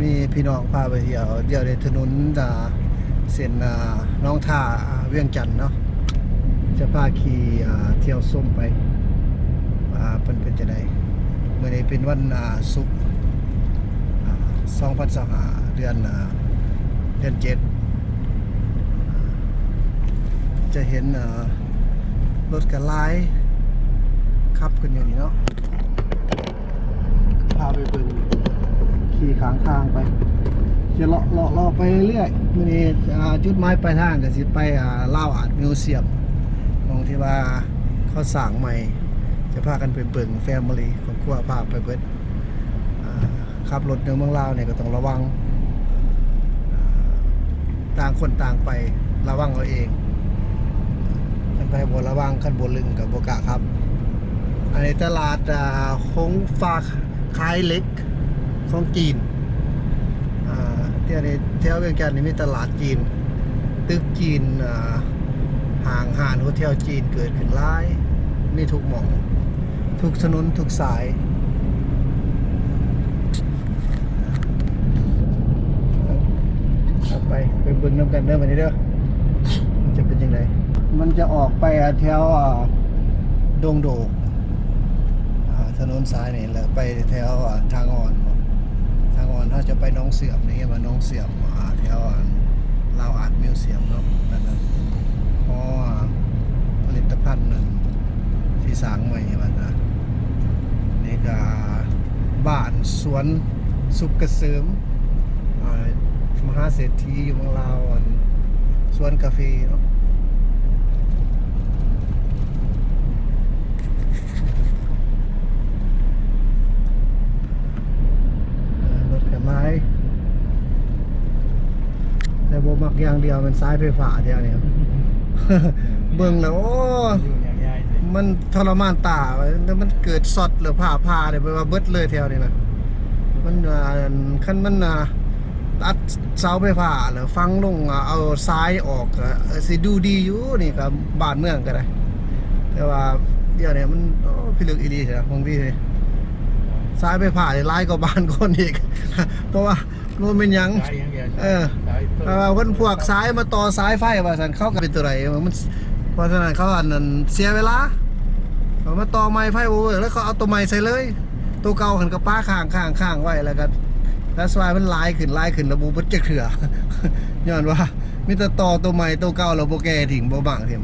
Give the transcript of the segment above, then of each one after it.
ມີພີ່ນ້ອງພາໄປທ່ຽວ ດຽວນີ້ຖະໜົນ ອ່າ ເສັ້ນ ອ່າ ໜອງທ່າ ວຽງຈັນເນາະ ຈະພາຂີ່ ອ່າ ທ່ຽວຊົມໄປ ວ່າເພິ່ນເປັນຈັ່ງໃດ. ມື້ນີ້ເປັນວັນ ອ່າ ສຸກ ອ່າ ສອງພັນຊາວຫ້າ ເດືອນ ອ່າ ເດືອນເຈັດ ຈະເຫັນ ອ່າ ລົດກະຫຼາຍ ຂັບກັນຢູ່ນີ້ເນາະ. ພາໄປເບິ່ງ ຂີ່ຂ້າງທາງໄປ ຈະເລາະເລາະເລາະໄປເລື້ອຍໆ. ມື້ນີ້ ອ່າ ຈຸດໝາຍປາຍທາງກໍຊິໄປ ອ່າ ລາວອາດມິວຊຽມ ໝ່ອງທີ່ວ່າເຂົາສ້າງໃໝ່ ຈະພາກັນໄປເບິ່ງ ແຟມິລີ ຄອບຄົວ ພາໄປເບິດ. ອ່າ ຂັບລົດໃນເມືອງລາວນີ້ກໍຕ້ອງລະວັງ ອ່າ ຕ່າງຄົນຕ່າງໄປ ລະວັງເອົາເອງ. ຄັນໃຜບໍ່ລະວັງ ຄັນບໍ່ລຶ້ງກໍບໍ່ກ້າຂັບ. ອັນນີ້ຕະຫຼາດ ອ່າ ຫົງຟ້າຂາຍເຫຼັກຂອງຈີນ. ອ່າ ແຖວນີ້ ແຖວວຽງຈັນນີ້ມີຕະຫຼາດຈີນ ຕຶກຈີນ ອ່າ ຫ້າງຮ້ານໂຮເທວຈີນເກີດຂຶ້ນຫຼາຍ ມີທຸກໝ່ອງ ທຸກຖະໜົນ ທຸກສາຍ. ເອົາໄປ ໄປເບິ່ງນຳກັນເດີ ບັດນີ້ເດີ ມັນຈະເປັນຈັ່ງໃດ. ມັນຈະອອກໄປແຖວ ອ່າ ດົງໂດກ ອ່າ ຖະໜົນສາຍນີ້ ແລ້ວໄປແຖວ ອ່າ ທາງອ່ອນ ທາງອ່ອນເຮົາຈະໄປໜອງເຊື່ອມ ໄດ້ຍິນວ່າໜອງເຊື່ອມ ອ່າ ແຖວ ອ່າ ລາວອາດມິວຊຽມເນາະ ອັນນັ້ນ ຫໍ ອ່າ ຜະລິດຕະພັນນັ້ນ ທີ່ສ້າງໃໝ່ວ່າຊະ. ນີ້ກະບ້ານສວນສຸກກະເສີມ ອ່າ ມະຫາເສດຖີຢູ່ເມືອງລາວ ອັນສວນກາເຟເນາະ. ເອີ ລົດກໍຫຼາຍ ແຕ່ບໍ່ມັກຢ່າງດຽວແມ່ນສາຍໄຟຟ້າແຖວນີ້ ເບິ່ງແລ້ວ ໂອ້ ມັນທໍລະມານຕາ ມັນເກີດຊັອດ ຫຼື ຟ້າຜ່າ ແບບວ່າເບິດເລີຍແຖວນີ້ນະ. ມັນ ອ່າ ຄັນມັນ ອ່າ ຕັດເສົາໄຟຟ້າ ແລ້ວຝັງລົງ ອ່າ ເອົາສາຍອອກ ກໍຊິດູດີຢູ່ ນີ້ກໍບ້ານເມືອງກໍໄດ້. ແຕ່ວ່າດຽວນີ້ມັນ ໂອ້ ພິລຶກອີ່ຫຼີເດ ບາງທີນີ້ ສາຍໄຟຟ້ານີ້ຫຼາຍກວ່າບ້ານຄົນອີກ ເພາະວ່າບໍ່ແມ່ນຫຍັງ ສາຍຢ່າງດຽວ ເອີ ສາຍ ເອີ ເພິ່ນພວກສາຍມາຕໍ່ສາຍໄຟວ່າຊັ້ນ ເຂົາກໍເປັນຕົວໃດ ມັນ ເພາະສະນັ້ນເຂົາອັນນັ້ນເສຍເວລາ ເຂົາມາຕໍ່ໄມ້ໄຟບໍ່ເວີກ ແລ້ວເຂົາເອົາຕົວໃໝ່ໃສ່ເລີຍ ຕົວເກົ່າຫັ້ນກໍປະຄ້າງໆໆໄວ້ ແລ້ວກໍ that's why ມັນຫຼາຍຂຶ້ນ ຫຼາຍຂຶ້ນ ແລ້ວບໍ່ເບິດຈັກເທື່ອ ຍ້ອນວ່າມີແຕ່ຕໍ່ຕົວໃໝ່ ຕົວເກົ່າແລ້ວບໍ່ແກ່ຖິ້ມ ບໍ່ບັ້ງຖິ້ມ.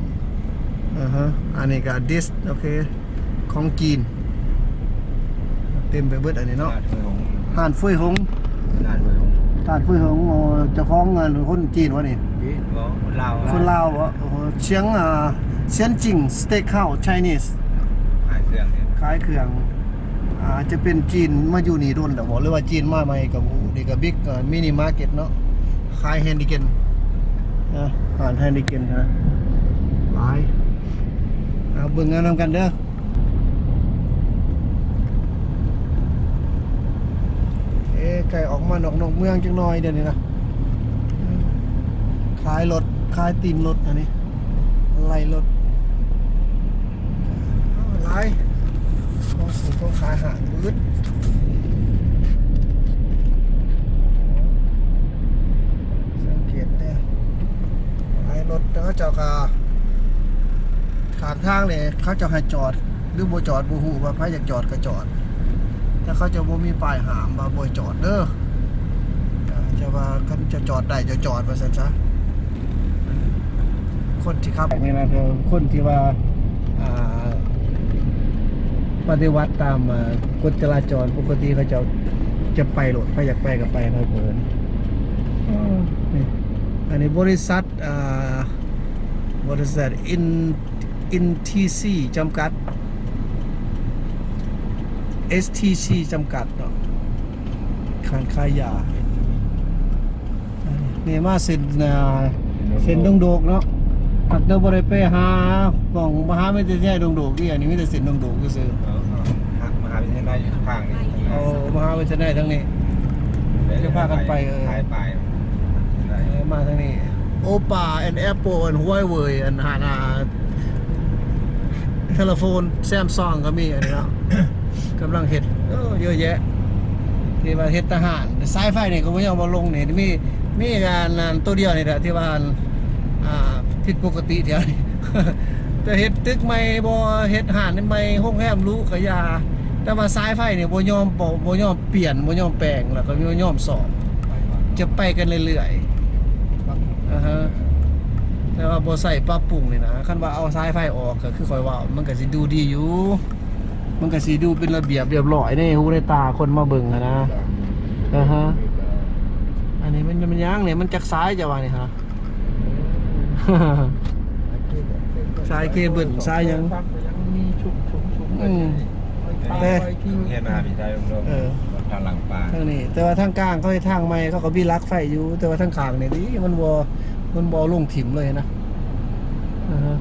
ອາຮະ ອັນນີ້ກໍດິສ ໂອເຄ ຂອງຈີນ ເຕັມໄປເບິດອັນນີ້ເນາະ ຮ້ານເຟີຍຫົງ ຮ້ານເຟີຍຫົງ ຮ້ານເຟີຍຫົງ ຮ້ານເຟີຍຫົງ ໂອ້ ເຈົ້າຂອງອັນຄົນຈີນວະນີ້? ຈີນບໍ່? ຄົນລາວ ຄົນລາວບໍ່? ໂອ້ ຊຽງ ອ່າ ຊຽນຈິງ ສະເຕັກເຮົາສ໌ ໄຊນີສ ຂາຍເຄື່ອງນີ້ ຂາຍເຄື່ອງ ອາດຈະເປັນຈີນມາຢູ່ນີ້ດົນແລ້ວບໍ່ ຫຼືວ່າຈີນມາໃໝ່ກໍບໍ່ຮູ້. ນີ້ກໍບິກ ເອີ ມິນິມາເກັດເນາະ ຂາຍແຮນດີເກັນ ນະ ຮ້ານແຮນດີເກັນນະ ຫຼາຍ. ເອົາເບິ່ງນຳກັນເດີ. ເອ ໃກ້ອອກມານອກ ນອກເມືອງຈັກໜ່ອຍດຽວນີ້ນະ ຂາຍລົດ ຂາຍຕີນລົດ ອັນນີ້ໄລ່ລົດ ຫຼາຍ ຂອງຊື້ຂອງຂາຍຫ້າງວືດ ສັງເກດເດີ ຫຼາຍລົດ ແຕ່ເຂົາເຈົ້າກໍ ຂ້າງທາງນີ້ເຂົາເຈົ້າໃຫ້ຈອດ ຫຼືບໍ່ຈອດບໍ່ຮູ້ ວ່າໃຜຢາກຈອດກໍຈອດ ແຕ່ເຂົາເຈົ້າບໍ່ມີປ້າຍຫ້າມວ່າບໍ່ໃຫ້ຈອດເດີ ຈະວ່າຄັນຈະຈອດໄດ້ຈະຈອດວ່າຊັ້ນຊະ. ຄົນທີ່ຂັບນີ້ນະ ຄືຄົນທີ່ວ່າ ອ່າ ປະຕິບັດຕາມ ອ່າ ກົດຈະລາຈອນ ປົກກະຕິເຂົາເຈົ້າຈະໄປໂລດ ໃຜຢາກໄປກໍໄປ ໃຜບໍ່ ເອີ ນີ້ ອັນນີ້ບໍລິສັດ ອ່າ what is that in ເອັນ ທີ ຊີ ຈຳກັດ ເອສ ທີ ຊີ ຈຳກັດເນາະ ຮ້ານຂາຍຢາ. ນີ້ມາເສັ້ນ ອ່າ ເສັ້ນດົງໂດກເນາະ ຫາກແຕ່ບໍ່ໄດ້ໄປຫາໝ່ອງມະຫາວິທະຍາໄລດົງໂດກເດ ອັນນີ້ມີແຕ່ເສັ້ນດົງໂດກຊື່ໆ. ເອີ ມະຫາວິທະຍາໄລຢູ່ທາງນີ້ ໂອ້ ມະຫາວິທະຍາໄລທາງນີ້ ຈະພາກັນໄປ ເອີ ເອີ ມາທາງນີ້ Oppo and Apple and Huawei ອັນ ຫານ ອ່າ ເທເລໂຟນ Samsung ກໍມີອັນນີ້ເນາະ ກຳລັງເຮັດ ເອີ ເຍອະແຍະ ທີ່ວ່າເຮັດທະຫານ ສາຍໄຟນີ້ກໍບໍ່ຍອມເອົາລົງນີ້ ມີ ມີອັນນັ້ນໂຕດຽວນີ້ແຫຼະທີ່ວ່າ ອ່າ ຜິດປົກກະຕິແຖວນີ້ ຈະເຮັດຕຶກໃໝ່ບໍ່ ເຮັດຮ້ານໃໝ່ ໂຮງແຮມຫຼູກໍຢ່າ ແຕ່ວ່າສາຍໄຟນີ້ບໍ່ຍອມ ບໍ່ ບໍ່ຍອມປ່ຽນ ບໍ່ຍອມແປງ ແລ້ວກໍບໍ່ຍອມສ້ອມ ຈະໄປກັນເລື້ອຍໆ ອາຮະ ແຕ່ວ່າບໍ່ໃຊ້ປັບປຸງນີ້ນະ ຄັນວ່າເອົາສາຍໄຟອອກ ກໍຄືຂ້ອຍເວົ້າ ມັນກໍຊິດູດີຢູ່ ມັນກໍຊິດູເປັນລະບຽບລຽບຮ້ອຍໃນຫູໃນຕາຄົນມາເບິ່ງຫັ້ນນະ ອາຮະ ອັນນີ້ມັນ ມັນຫຍັງນີ້ ມັນຈັກສາຍເຈົ້າວ່ານີ້ຫະ? ສາຍເຄເບິນ ສາຍຫຍັງ? ອືມ ແຕ່ ເອີ ທາງຫຼັງປ່າ ທາງນີ້ ແຕ່ວ່າທາງກາງເຂົາເຮັດທາງໃໝ່ ເຂົາກໍມີຫຼັກໄຟຢູ່ ແຕ່ວ່າທາງຂ້າງນີ້ຕິ ມັນບໍ່ ມັນບໍ່ລົງຖິ້ມເລີຍນະ ອາຮະ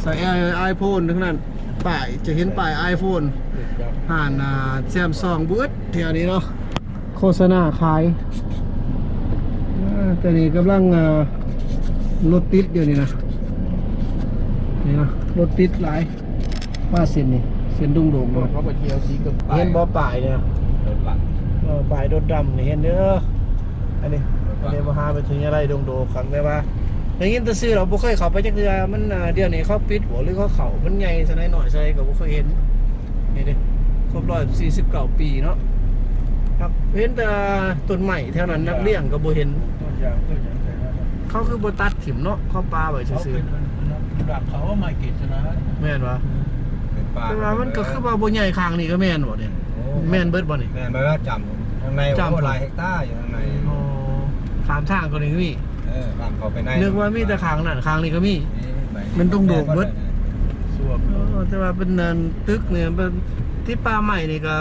ສາຍໄອໂຟນທັງນັ້ນ ປ້າຍ ຈະເຫັນປ້າຍໄອໂຟນ ຮ້ານ ອ່າ ແຊມຊອງເບິດແຖວນີ້ເນາະ ໂຄສະນາຂາຍ ເອີ ແຕ່ນີ້ກຳລັງ ເອີ ລົດຕິດຢູ່ນີ້ນະ ນີ້ນະ ລົດຕິດຫຼາຍ ມາເສັ້ນນີ້ ເສັ້ນດົງໂດກ ເຂົາໄປທ່ຽວສີກັບ ເຫັນບໍ່ປ້າຍນີ້ນະ ເອີ ປ້າຍ ເອີ ປ້າຍໂດດດຳນີ້ ເຫັນເດີ ອັນນີ້ ອັນນີ້ມະຫາວິທະຍາໄລດົງໂດກ ຄັນແບບວ່າໄດ້ຍິນແຕ່ຊື່ ເຮົາບໍ່ເຄີຍເຂົ້າໄປຈັກເທື່ອ ມັນ ອ່າ ດຽວນີ້ເຂົາປິດບໍ່ ຫຼືເຂົາເຂົ້າ ມັນໃຫຍ່ສ່ຳໃດ ນ້ອຍສ່ຳໃດ ກໍບໍ່ເຄີຍເຫັນ ນີ້ເດ້ ຄົບຮອບສີ່ສິບເກົ້າປີເນາະ ເຫັນແຕ່ຕົ້ນໄມ້ແຖວນັ້ນ ນັກລ້ຽງກໍບໍ່ເຫັນ ເຂົາຄືບໍ່ຕັດຖິ້ມເນາະ ເຂົາປະໄວ້ຊື່ໆ ເຂົາເປັນອະນຸລັກ ເຂົາເອົາໄມ້ກຽດຊະນະ ແມ່ນຫວາ? ເປັນປ່າ ແຕ່ວ່າມັນກໍຄືວ່າບໍ່ໃຫຍ່ ຂ້າງນີ້ກໍແມ່ນບໍ່ນີ້? ໂອ້ ແມ່ນເບິດບໍ່ນີ້? ແມ່ນເບິດ ຈຳທາງໃນ ຈຳ ໂອ້ ຫຼາຍເຮັກຕາຢູ່ທາງໃນ ອໍ ຂ້າມທາງກໍນີ້ມີ ເອີ ຂ້າມເຂົ້າໄປໃນ ນຶກວ່າມີແຕ່ຂ້າງນັ້ນ ຂ້າງນີ້ກໍມີ ມີ ແມ່ນດົງໂດກເບິດ ເອີ ແຕ່ວ່າເປັນອັນຕຶກນີ້ ເປັນຕິດປ່າໄມ້ນີ້ກໍ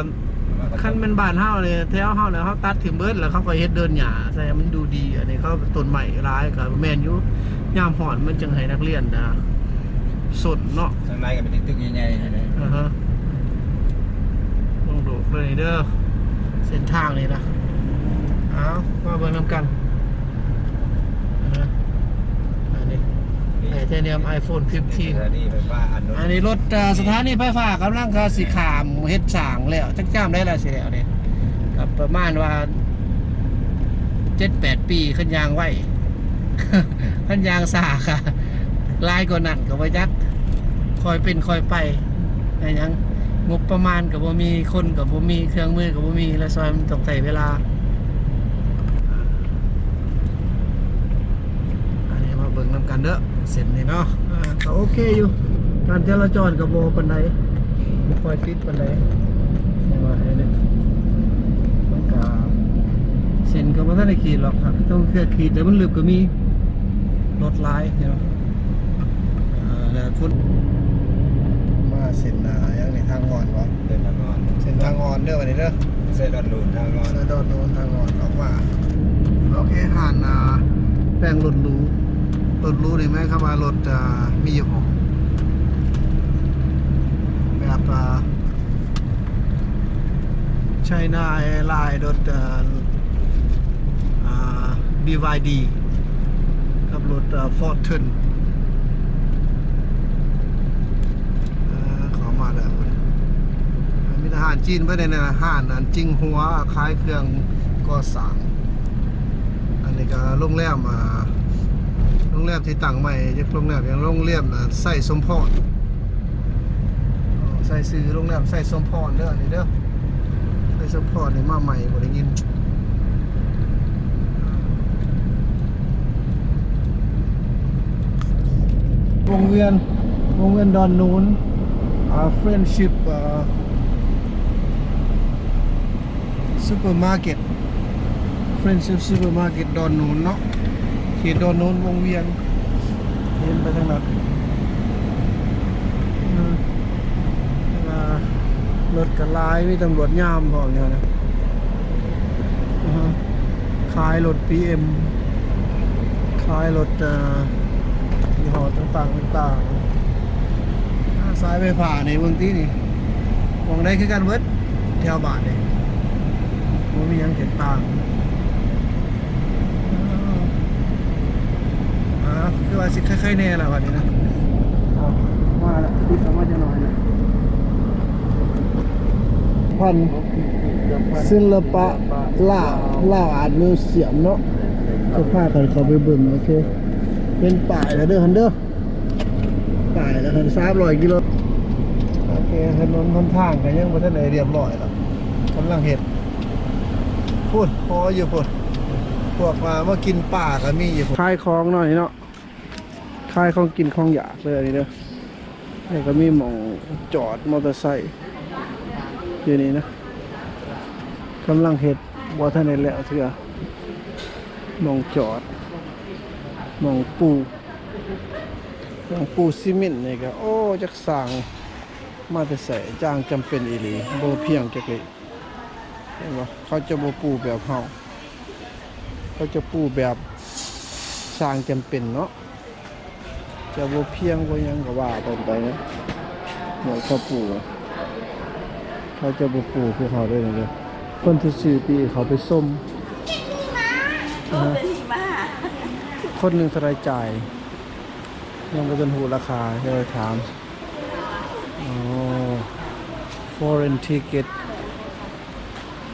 ຄັນແມ່ນບ້ານເຮົານີ້ ແຖວເຮົານີ້ ເຮົາຕັດຖິ້ມເບິດ ແລ້ວເຂົາກໍເຮັດເດີ່ນຫຍ້າໃສ່ໃຫ້ມັນດູດີ ອັນນີ້ເຂົາຕົ້ນໄມ້ຫຼາຍ ກໍແມ່ນຢູ່ ຍາມຮ້ອນມັນຈຶ່ງໃຫ້ນັກຮຽນນະ ສົນເນາະ ທາງໃນກໍເປັນຕຶກໃຫຍ່ໆ ອາຮະ ລົງໂດກເລີຍເດີ ເສັ້ນທາງນີ້ນະ ເອົາ ມາເບິ່ງນຳກັນ ອາຮະ ອັນນີ້ ໄທເທນຽມ ໄອໂຟນ ຟິບທີນ ອັນນີ້ລົດ ອ່າ ສະຖານີໄຟຟ້າກຳລັງ ກະຊິຂ້າມເຮັດສ້າງແລ້ວ ຈັກຍາມໃດລະຊິແລ້ວນີ້ ກໍປະມານວ່າເຈັດແປດປີ ຄັນຍ່າງໄວ ຄັນຍ່າງຊ້າກະຫຼາຍກວ່ານັ້ນກໍບໍ່ຈັກ ຄ່ອຍເປັນຄ່ອຍໄປ ແມ່ນຫຍັງ ງົບປະມານກໍບໍ່ມີ ຄົນກໍບໍ່ມີ ເຄື່ອງມືກໍບໍ່ມີ ແລະ ຊອຍມັນຕ້ອງໃຊ້ເວລາ ອັນນີ້ມາເບິ່ງນຳກັນເດີ ເສັ້ນນີ້ເນາະ ອ່າ ກໍໂອເຄຢູ່ ການຈະລາຈອນກໍບໍ່ປານໃດ ບໍ່ຄ່ອຍຕິດປານໃດ ແຕ່ວ່າອັນນີ້ ມັນກະ ເສັ້ນກໍບໍ່ທັນໄດ້ຂີດຫຼອກ ຖ້າຕ້ອງເຄືອຂີດແລ້ວມັນລຶບກໍມີ ລົດຫຼາຍເນາະ ອ່າ ແລ້ວພຸ້ນ ມາເສັ້ນ ອ່າ ຫຍັງນີ້ ທາງອ່ອນບໍ່? ເສັ້ນທາງອ່ອນ ເສັ້ນທາງອ່ອນເດີ ບັດນີ້ເດີ ໃສ່ດອນນູນ ທາງອ່ອນ ໃສ່ດອນນູນ ທາງອ່ອນອອກມາ ໂອເຄ ຮ້ານ ອ່າ ແປງລົດຫຼູ ລົດຫຼູນີ້ໝາຍຄວາມວ່າລົດ ອ່າ ມີຢູ່ ແບບ ອ່າ ໄຊນາແອລາຍ ລົດ ເອີ ອ່າ ບີວາຍດີ ກັບລົດ ເອີ ຟອດເທິນ ເອີ ເຂົ້າມາແລ້ວ ມີແຕ່ຮ້ານຈີນເບິດໃນນັ້ນ ຮ້ານອັນຈິງຫົວ ຂາຍເຄື່ອງກໍ່ສ້າງ ອັນນີ້ກໍໂຮງແຮມ ອ່າ ໂຮງແຮມທີ່ຕັ້ງໃໝ່ ຈັກໂຮງແຮມຫຍັງ ໂຮງແຮມ ອ່າ ໄຊສົມພອນ ໃສ່ຊື່ໂຮງແຮມໄຊສົມພອນເດີ ອັນນີ້ເດີ ໄຊສົມພອນນີ້ມາໃໝ່ ບໍ່ໄດ້ຍິນ ວົງວຽນ ວົງວຽນດອນນູນ ອ່າ ເຟຣນຊິບ ອ່າ ຊຸບເປີມາເກັດ ເຟຣນຊິບ ຊຸບເປີມາເກັດ ດອນນູນເນາະ ເຂດດອນນູນ ວົງວຽນ ເຫັນໄປທາງນັ້ນ ອືມ ແຕ່ວ່າລົດກໍຫຼາຍ ມີຕຳຫຼວດຍາມພ້ອມຢູ່ນະ ອືຮຶ ຂາຍລົດບີເອັມ ຂາຍລົດ ເອີ ຍີ່ຫໍ້ຕ່າງໆ ຕ່າງໆ ສາຍໄຟຟ້ານີ້ເບິ່ງຕິນີ້ ໝ່ອງໃດຄືກັນເບິດ ແຖວບ້ານນີ້ ບໍ່ມີຫຍັງແຕກຕ່າງ ອ່າ ຄືວ່າຊິໄຄໆແດ່ລະບັດນີ້ນະ ອ່າ ມາລະ ຕິດອອກມາຈັກໜ້ອຍນະ ພັນ ສິລະປະລາວ ລາວອາດມິວຊຽມເນາະ ຈະພາກັນເຂົ້າໄປເບິ່ງ. ໂອເຄ ເຫັນປ້າຍແລ້ວເດີຫັ້ນເດີ ປ້າຍແລ້ວຫັ້ນ ສາມຮ້ອຍກິໂລ. ໂອເຄ ຖະໜົນຫົນທາງກໍຍັງບໍ່ທັນໄດ້ຮຽບຮ້ອຍດອກ ກຳລັງເຮັດ ພຸ້ນ ພໍຢູ່ພຸ້ນ ພວກວ່າມາກິນປາກໍມີຢູ່ພຸ້ນ ຂາຍຂອງເນາະນີ້ເນາະ. ຂາຍຂອງກິນຂອງຢາກເລີຍນີ້ເດີ ແລ້ວກໍມີໝ່ອງຈອດມໍເຕີໄຊຢູ່ນີ້ນະ ກຳລັງເຮັດ ບໍ່ທັນໄດ້ແລ້ວເທື່ອ ໝ່ອງຈອດ ໝ່ອງປູ ໝ່ອງປູຊີເມັນນີ້ກໍ ໂອ້ ຈັກສ້າງມາແຕ່ໃສ ຈ້າງຈຳເປັນອີ່ຫຼີ ບໍ່ພຽງຈັກລິ. ເຫັນບໍ່ ເຂົາຈະບໍ່ປູແບບເຮົາ ເຂົາຈະປູແບບສ້າງຈຳເປັນເນາະ ຈະບໍ່ພຽງບໍ່ຫຍັງກໍວ່າກັນໄປນະ ເຂົາປູ ເຂົາຈະບໍ່ປູຄືເຮົາເດີນີ້ເດີ. ຄົນທີ່ຊື້ປີ້ເຂົ້າໄປຊົມ ຄົນໜຶ່ງເທົ່າໃດຈ່າຍ ຍັງບໍ່ທັນຮູ້ລາຄາ ຈະໄດ້ຖາມ. ອໍ foreign ticket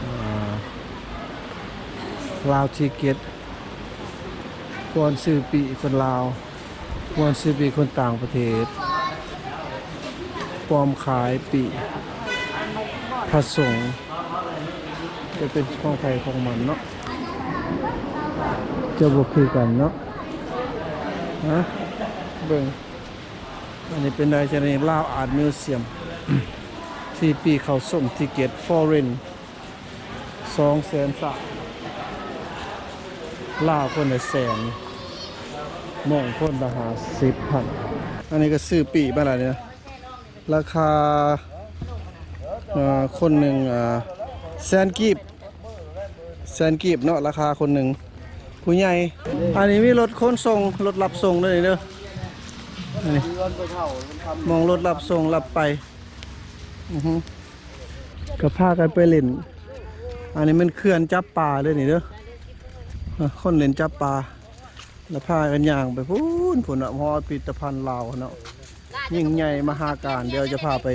ອ່າ ລາວ ticket ບ່ອນຊື້ປີ້ຄົນລາວ ບ່ອນຊື້ປີ້ຄົນຕ່າງປະເທດ ປ້ອມຂາຍປີ້ພະສົງ ຈະເປັນຂອງໃຜຂອງມັນເນາະ ຈະບໍ່ຄືກັນເນາະ. ຮະ ເບິ່ງ ອັນນີ້ເປັນໄດ້ຈັ່ງໃດ ລາວອາດມິວຊຽມ ທີ່ປີ້ເຂົ້າຊົມ ticket foreign ສອງແສນສາມ ລາວຄົນລະແສນ ມອງຄົນລະຫ້າສິບພັນ. ອັນນີ້ກໍຊື້ປີ້ມາແລ້ວນີ້ນະ ລາຄາ ເອີ ຄົນໜຶ່ງ ເອີ ແສນກີບ ແສນກີບເນາະ ລາຄາຄົນໜຶ່ງ ຜູ້ໃຫຍ່. ອັນນີ້ມີລົດຂົນສົ່ງ ລົດຮັບສົ່ງເດີນີ້ເດີ ອັນນີ້ໝ່ອງລົດຮັບສົ່ງ ຮັບໄປ ອື ກໍພາກັນໄປຫຼິ້ນ. ອັນນີ້ແມ່ນເຂື່ອນຈັບປາເດີນີ້ເດີ ເອີ ຄົນຫຼິ້ນຈັບປາ ແລ້ວພາກັນຍ່າງໄປພຸ້ນ ພຸ້ນນະ ຫໍພິພິທະພັນລາວເນາະ ຍິ່ງໃຫຍ່ມະຫາການ. ດຽວຈະພາໄປ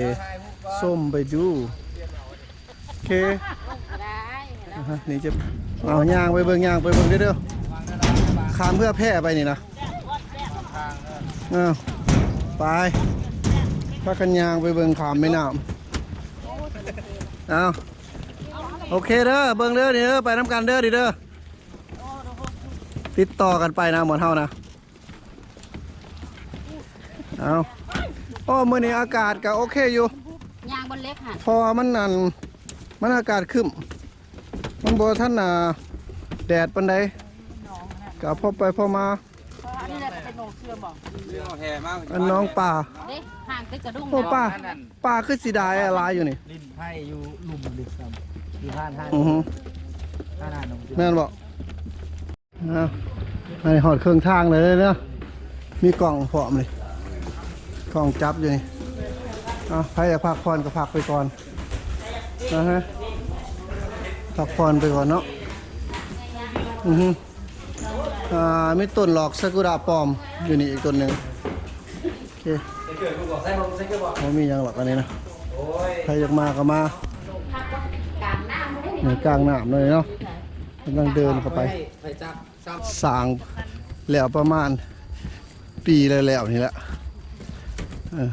ຊົມໄປດູ. ໂອເຄ ໄດ້ ອ່າຮະ ນີ້ຈະ ເອົາ ຍ່າງໄປເບິ່ງ ຍ່າງໄປເບິ່ງເດີ ເດີ ຂ້າມເຮືອແພໄປນີ້ນະ. ເອົາ ໄປ ພາກັນຍ່າງໄປເບິ່ງຂ້າມແມ່ນ້ຳ. ເອົາ ໂອເຄເດີ ເບິ່ງເດີນີ້ເດີ ໄປນຳກັນເດີນີ້ເດີ ຕິດຕໍ່ກັນໄປນະ ໝົດເຮົານະ. ເອົາ ໂອ້ ມື້ນີ້ອາກາດກໍໂອເຄຢູ່ ຍ່າງບົນເຫຼັກຫັ້ນ ເພາະວ່າມັນ ອັນ ມັນອາກາດຄຶ້ມ ມັນບໍ່ທັນ ອ່າ ແດດປານໃດ ກໍພໍໄປພໍມາ. ອັນນີ້ແຫຼະເປັນໜອງເຊື່ອມບໍ່ ອັນໜອງປາ ເດ້ ຫ່າງຕຶກກະດຸ້ງ ໂອ້ ປາ ປາຄືຊິໄດ້ຫຼາຍຢູ່ນີ້ ຫຼິ້ນໄພຢູ່ລຸ່ມເດັກຊ້ຳ ຢູ່ຮ້ານ ຮ້ານ ອືຮຶ ຮ້ານ ຮ້ານໜອງເຊື່ອມ ແມ່ນບໍ່? ເອົາ ອັນນີ້ຮອດເຄິ່ງທາງແລ້ວເດີ ມີກ້ອງພ້ອມນີ້ ກ້ອງຈັບຢູ່ນີ້. ເອົາ ໃຜຢາກພັກຜ່ອນກໍພັກໄປກ່ອນນະຮະ ພັກຜ່ອນໄປກ່ອນເນາະ. ອືຮຶ ອ່າ ມີຕົ້ນດອກຊາກຸຣະປອມຢູ່ນີ້ອີກຕົ້ນໜຶ່ງ. ໂອເຄ ບໍ່ມີຫຍັງດອກອັນນີ້ນະ ໃຜຢາກມາກໍມາ ນີ້ກາງນ້ຳເລີຍເນາະ ກຳລັງເດີນເຂົ້າໄປ. ສ້າງແລ້ວປະມານປີແລ້ວໆນີ້ແຫຼະ ເອີ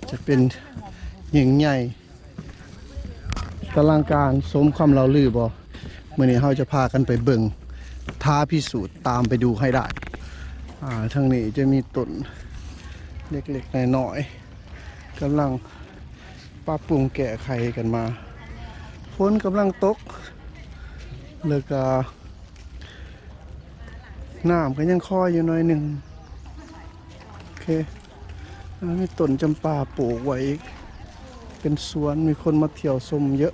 ຈະເປັນຍິ່ງໃຫຍ່ ອະລັງການສົມຄຳເລົ່າລືບໍ່? ມື້ນີ້ເຮົາຈະພາກັນໄປເບິ່ງ ທ້າພິສູດ ຕາມໄປດູໃຫ້ໄດ້. ອ່າ ທາງນີ້ຈະມີຕົ້ນເລັກໆນ້ອຍໆ ກຳລັງປັບປຸງແກ້ໄຂກັນມາ. ຝົນກຳລັງຕົກ ແລ້ວກະ ນ້ຳກໍຍັງຄອຍຢູ່ໜ້ອຍໜຶ່ງ. ໂອເຄ ອ່າ ມີຕົ້ນຈຳປາປູກໄວ້ອີກ ເປັນສວນ ມີຄົນມາທ່ຽວຊົມເຍອະ.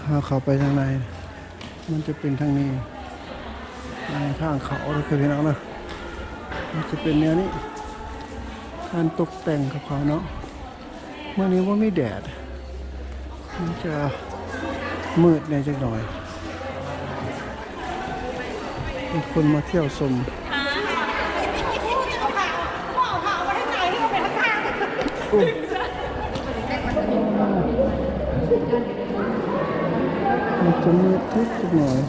ເຮົາເຂົ້າໄປທາງໃນ ມັນຈະເປັນທາງນີ້ ອັນນີ້ທາງເຂົ້າເດີພີ່ນ້ອງເດີ ມັນຈະເປັນແນວນີ້ ການຕົກແຕ່ງຂອງເຂົາເນາະ. ມື້ນີ້ບໍ່ມີແດດ ມັນຈະມືດແດ່ຈັກໜ້ອຍ ມີຄົນມາທ່ຽວຊົມ. ອາດຈະມືດນິດຈັກໜ້ອຍ.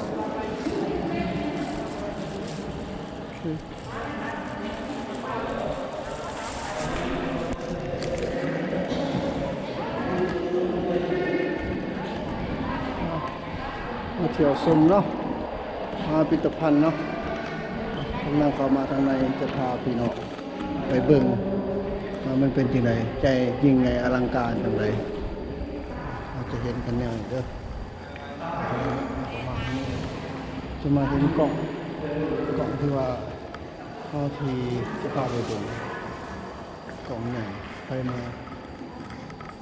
ໂອເຄ ມາທ່ຽວຊົມເນາະ ມາພິພິທະພັນເນາະ. ກຳລັງເຂົ້າມາທາງໃນ ຈະພາພີ່ນ້ອງໄປເບິ່ງວ່າມັນເປັນຈັ່ງໃດ ໃຫຍ່ ຍິ່ງໃຫຍ່ອະລັງການຈັ່ງໃດ ເຮົາຈະເຫັນກັນແນວນີ້ເດີ. ຈະມາເຫັນກ້ອງ ກ້ອງທີ່ວ່າ ເຮົາທີ່ຈະພາໄປເບິ່ງ ກ້ອງໃຫຍ່ ໄປມາ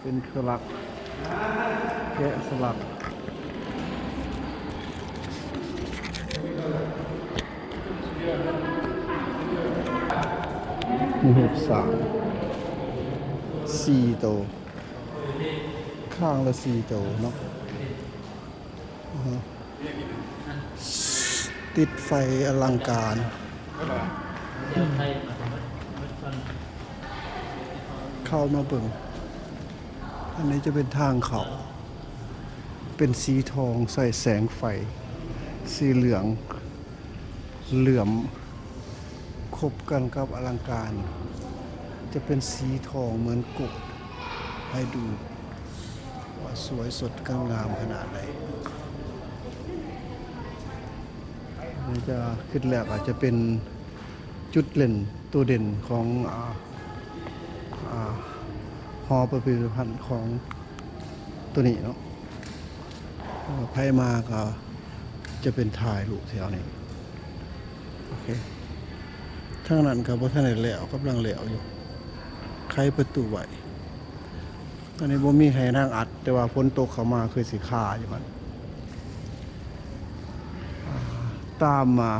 ເປັນສະຫຼັກ ແກະສະຫຼັກ ມີຮູບຊ້າງສີ່ໂຕ ຂ້າງລະສີ່ໂຕເນາະ. ອາຮະ ຕິດໄຟອະລັງການ. ເຂົ້າມາເບິ່ງ ອັນນີ້ຈະເປັນທາງເຂົ້າ ເປັນສີທອງໃສ່ແສງໄຟ ສີເຫຼືອງ ເຫຼື້ອມ ຄົບກັນກັບອະລັງການ ຈະເປັນສີທອງເໝືອນໂກດ ໃຫ້ດູວ່າສວຍສົດງົດງາມຂະໜາດໃດ. ມັນຈະ ຄິດແລ້ວອາດຈະເປັນຈຸດເດັ່ນ ໂຕເດັ່ນຂອງ ອາ ອາ ຫໍພິພິທະພັນຂອງ ໂຕນີ້ເນາະ ໃຜມາກໍຈະເປັນຖ່າຍຮູບແຖວນີ້. ໂອເຄ ທາງນັ້ນກໍບໍ່ທັນໄດ້ແລ້ວ ກຳລັງແລ້ວຢູ່ ໄຂປະຕູໄວ້. ອັນນີ້ບໍ່ມີໃຫ້ນາງອັດ ແຕ່ວ່າຝົນຕົກເຂົ້າມາຄືຊິຄາຢູ່ຫັ້ນ. ອາ ຕາມ ອາ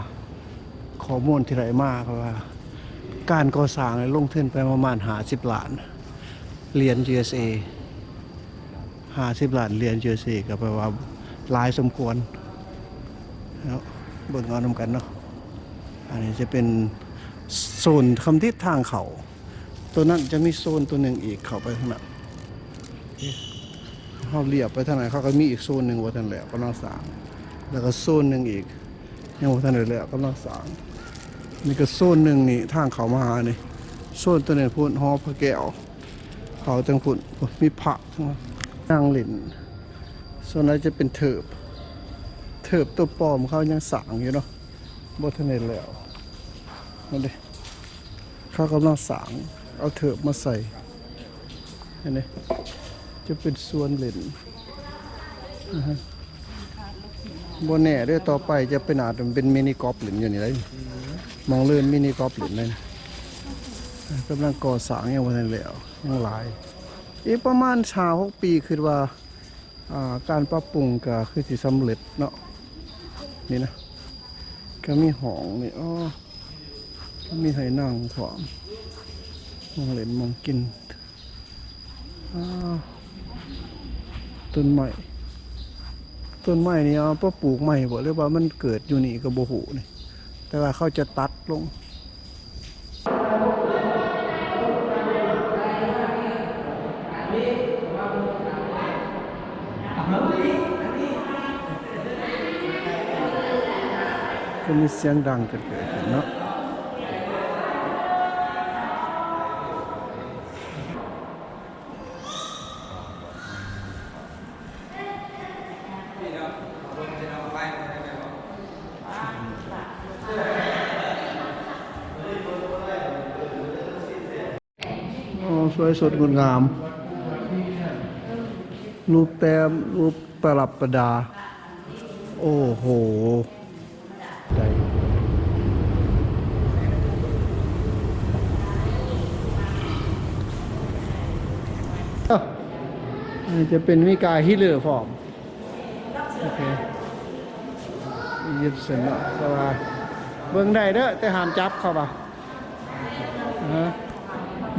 ຂໍ້ມູນທີ່ໄດ້ມາ ເຂົາວ່າການກໍ່ສ້າງນີ້ລົງທຶນໄປປະມານຫ້າສິບລ້ານຫຼຽນ ຢູເອສເອ ຫ້າສິບລ້ານຫຼຽນ ຢູເອສເອ ກໍແປວ່າຫຼາຍສົມຄວນເນາະ. ເບິ່ງເອົານຳກັນເນາະ. ອັນນີ້ຈະເປັນໂຊນຄຳທິດທາງເຂົ້າ ໂຕນັ້ນຈະມີໂຊນໂຕໜຶ່ງອີກເຂົ້າໄປທາງນັ້ນ. ເຮົາລຽບໄປທາງນັ້ນ ເຂົາກໍມີອີກໂຊນໜຶ່ງບໍ່ທັນແລ້ວ ກຳລັງສ້າງ ແລ້ວກໍໂຊນໜຶ່ງອີກ ຍັງບໍ່ທັນໄດ້ແລ້ວ ກຳລັງສ້າງ. ນີ້ກໍໂຊນໜຶ່ງນີ້ ທາງເຂົ້າມາຫານີ້ ໂຊນໂຕນີ້ພຸ້ນ ຫໍພະແກ້ວ ເຂົ້າທາງພຸ້ນ ມີພະນັ່ງຫຼິ້ນ. ສ່ວນຫຼາຍຈະເປັນເທີບ ເທີບຕົວປອມ ເຂົາຍັງສ້າງຢູ່ເນາະ ບໍ່ທັນໄດ້ແລ້ວ. ນັ້ນເດ້ ເຂົາກຳລັງສ້າງ ເອົາເທີບມາໃສ່. ເຫັນເດ້ ຈະເປັນສວນຫຼິ້ນ ອາຮະ ບໍ່ແນ່ເດ້ ຕໍ່ໄປຈະເປັນ ອາດເປັນມິນິກອບຫຼິ້ນຢູ່ນີ້ໄດ໋ ໝ່ອງຫຼິ້ນມິນິກອບຫຼິ້ນໄດ໋. ກຳລັງກໍ່ສ້າງ ຍັງບໍ່ທັນແລ້ວ ຍັງຫຼາຍ ອີກປະມານຫ້າຫົກປີ ຄິດວ່າ ອາ ການປັບປຸງກໍຄືຊິສຳເລັດເນາະ. ນີ້ນະ ກໍມີຫ້ອງນີ້ ອໍ ມີໃຫ້ນັ່ງພ້ອມ ໝ່ອງຫຼິ້ນໝ່ອງກິນ. ອາ ຕົ້ນໄມ້ ຕົ້ນໄມ້ນີ້ເອົາໄປປູກໃໝ່ບໍ່ ຫຼືວ່າມັນເກີດຢູ່ນີ້ກໍບໍ່ຮູ້ນີ້ ແຕ່ວ່າເຂົາຈະຕັດລົງ. ກໍມີສຽງດັງເກີດຂຶ້ນເນາະ. ໂອ້ ສວຍສົດງົດງາມ ຮູບແຕ້ມ ຮູບປະດັບປະດາ. ໂອ້ໂຫ ໄດ້ ເອີ ຈະເປັນມີກາຮີເລີພ້ອມ. ໂອເຄ ອີຢິບເຊັນເນາະ ແຕ່ວ່າເບິ່ງໄດ້ເດີ ແຕ່ຫ້າມຈັບເຂົາວ່າ ອາ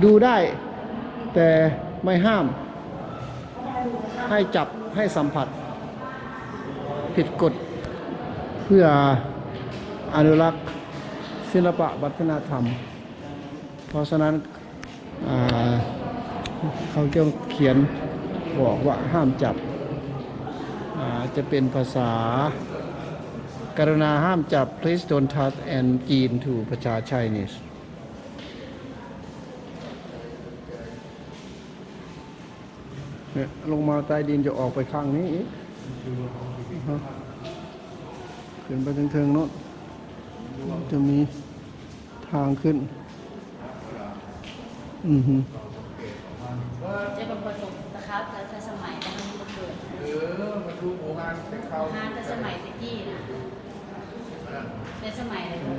ດູໄດ້ ແຕ່ໄມ່ຫ້າມ ໃຫ້ຈັບ ໃຫ້ສຳຜັດ ຜິດກົດ ເພື່ອອະນຸລັກສິລະປະວັດທະນະທຳ. ເພາະສະນັ້ນ ອາ ເຂົາຈະຂຽນບອກວ່າຫ້າມຈັບ ອາ ຈະເປັນພາສາ ກະລຸນາຫ້າມຈັບ Please don't touch and ຈີນ to ພາສາ Chinese. ເນຍ ລົງມາໃຕ້ດິນຈະອອກໄປຂ້າງນີ້ອີກເນາະ ຂຶ້ນໄປເທິງໆໂນ້ນ ຈະມີທາງຂຶ້ນ ອືຮຶ ຈະບັນປະສົມຕະຂາບແຕ່ສະໄໝແຕ່ມັນບໍ່ເກີດ ເອີ ມັນດູໂບຮານແຕ່ເກົ່າ ໂບຮານແຕ່ສະໄໝແຕ່ກີ້ນະ ແຕ່ສະໄໝໃດ